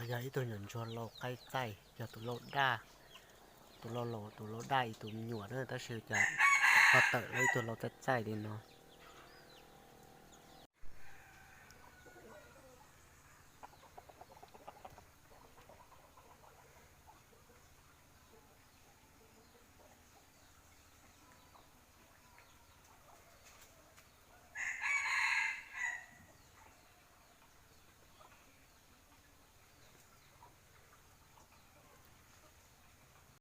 Yog ib tug nyuam ntsuag lau qaib txaij, yog tus lau daj, tus lau laus, tus lau daj ib tus me nyuam na, tab sis cas ho tawm los ib tug lau txaij txaij li no.